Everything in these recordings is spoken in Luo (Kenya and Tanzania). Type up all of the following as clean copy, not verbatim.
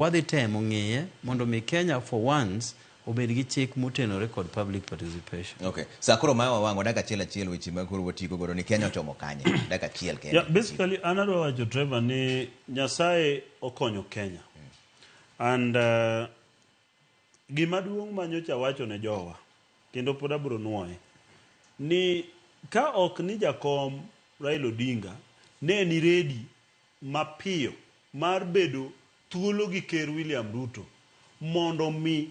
Wadhi temo ng'iye mondo mi Kenya for once obed gi chik motenore kod public participation. Okay. Sa koro ma wawang'o dakika achiel achiel weche ma koro watieko godo ni Kenya ochomo kanye? Dakika achiel kende. Yeah, basically an adwa wacho Trevor ni Nyasaye okonyo Kenya. And gima duong' ma nyocha awacho ne jowa kendo pod abiro nwoye ni ka ok ni jakom Raila Odinga ne ni ready mapiyo mar bedo thuolo gi Ker William Ruto mondo mi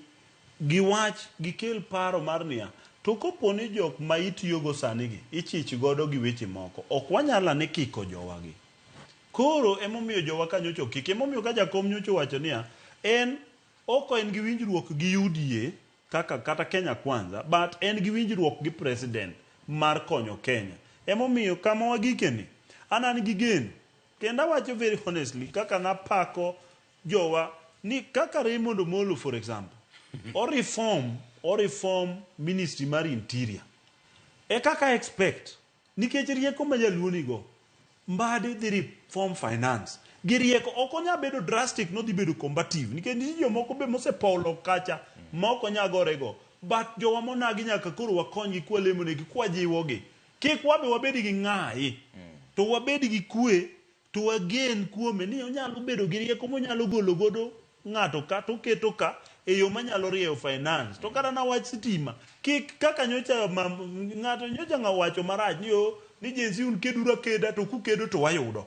giwach, gikel paro mar niya, to kopo ni jok ma itiyogo sani gi ichich godo gi weche moko, ok wanyal ane kiko jowa gi. Koro emomiyo jowa ka nyocha okiki, emomiyo ka jakom nyocha owacho niya, en ok en gi winjruok gi UDA kaka kata Kenya Kwanza, but en gi winjruok gi president mar konyo Kenya. Emomiyo kama wagike ni, an an gi geno, kendo awacho very honestly kaka napako jowa ni kaka Raymond Omolo for example, o reform, o reform ministry mar interior. E kaka expect Nikech rieko ma jaluo nigo, Mbadi dhi reform finance gi rieko. Ok onya bedo drastic nodhi bedo combative nikech nitie jomoko be mosepolo kacha ma ok onya gorego. But jowa monagi nyaka koro wakonygi kwalemonegi kwajiwogi. Kik wabe wabed gi ng'ayi to wabed gi kwe To wagen kuome ni onyalo bedo gi rieko monyalo golo godo ng'ato ka to oketo ka e yo manyalo rieyo finance. To kata na wach sitima, kik kaka nyocha ng'ato nyocha ng'a wacho marach ni oh, ni Gen Z un keduru akeda to kukedo to wayudo.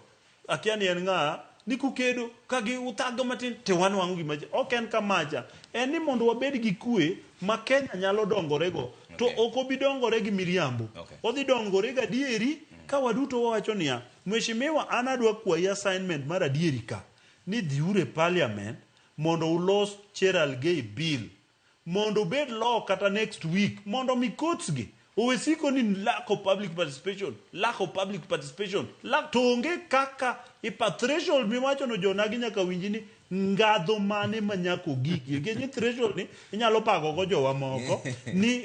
Akia ni en ng'a ni kukedo ka gi uthago matin to wanwang'o gima ok en kamacha. En ni mondo wabed gi kwe ma Kenya nyalo dongorego to ok obi dongore gi miriambo. Odhi dongore gadieri ka waduto wawacho niya, Mheshimiwa an adwa kwayi assignment mar adieri ka ni dhiuru e parliament mondo ulos Cherargei bill mondo obed law kata next week mondo mi courts gi owe siko ni lack of public participation, lack of public participation, lack, to onge kaka ipa threshold miwacho no jonagi nyaka winji ni ngadho mane ma nyaka ogikie nikech ni threshold ni inyalo pago go jowa moko ni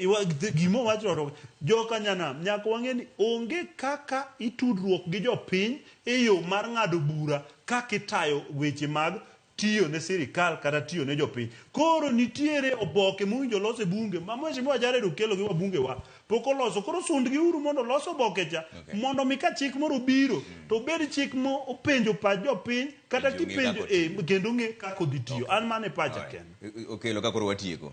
gima owach to joka nyanam nyaka wang'e ni onge kaka itudruok gi jopiny e yo mar ng'ado bura kaka itayo weche mag tiyo ne sirikal kata tiyo ne jopiny. Koro nitiere oboke mowinjo los e bunge ma Mheshimiwa Jared Okello gi wabunge wa pok oloso. Koro sundgi uru mondo olos oboke cha mondo mi ka chik moro obiro to obed chik mo openjo pach jopiny kata Kendo ong'e kipenjo kaka eh, otiyo. kendo ong'e kaka odhi tiyo. An mano e pacha Alright. kende. Okello ka koro watieko.